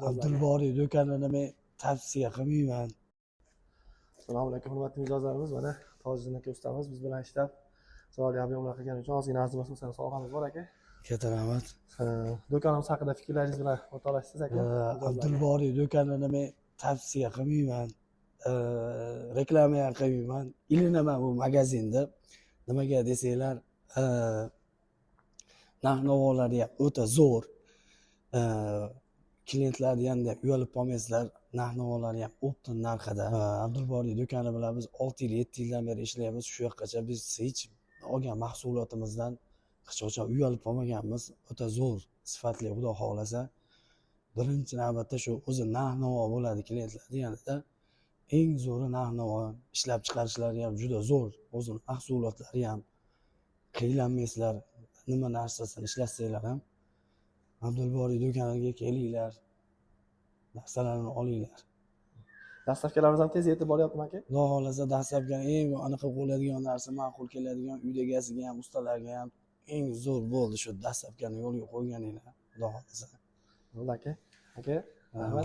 Abdulboriy do'konini men tavsiya qilmayman. Assalomu alaykum, hurmatli mijozlarimiz. Mana Tojiddin aka ustamiz biz bilan ishlab, chiroyli объём lar qilgani uchun ozgina arzimas sovg'amiz bor, aka. Katta rahmat. Do'konimiz haqida fikrlaringiz bilan o'rtoqlashsiz, aka. Abdulboriy do'konini men tavsiya qilmayman. Reklama ham qilmayman. Ilinaman bu magazinda. Nimaga desanglar, narx navolari ham o'ta zo'r. Klientlarni ham uyalib qolmaysizlar. Narx navolari ham оптом narxida. Abdulboriy do'koni bilan biz 6 yil, 7 yildan beri ishlayapmiz. Shu yoqqacha biz hech olgan mahsulotimizdan hech qachon uyalib qolmaganmiz. O'ta zo'r, sifatli, xudo xohlasa. Birinchi navbatda shu o'zi narx navo bo'ladi klientlar deganida, eng zo'ri narx navo, ishlab chiqarishlari ham juda zo'r, o'zini mahsulotlari ham, qiynalmaysizlar nima narsasini ishlatsanglar ham. Abdulboriy do'koniga kelinglar, narsalarni olinglar. Доставка larimiz ham tez yetib boryaptimi, aka? Xudo xohlasa, доставка eng anaqa bo'ladigan narsa, ma'qul keladigan uyda egasiga ham, ustalarga ham eng zo'r bo'ldi shu доставка ni yo'lga qo'yganinglar, xudo xohlasa. Bo'ldi, aka. Aka, rahmat.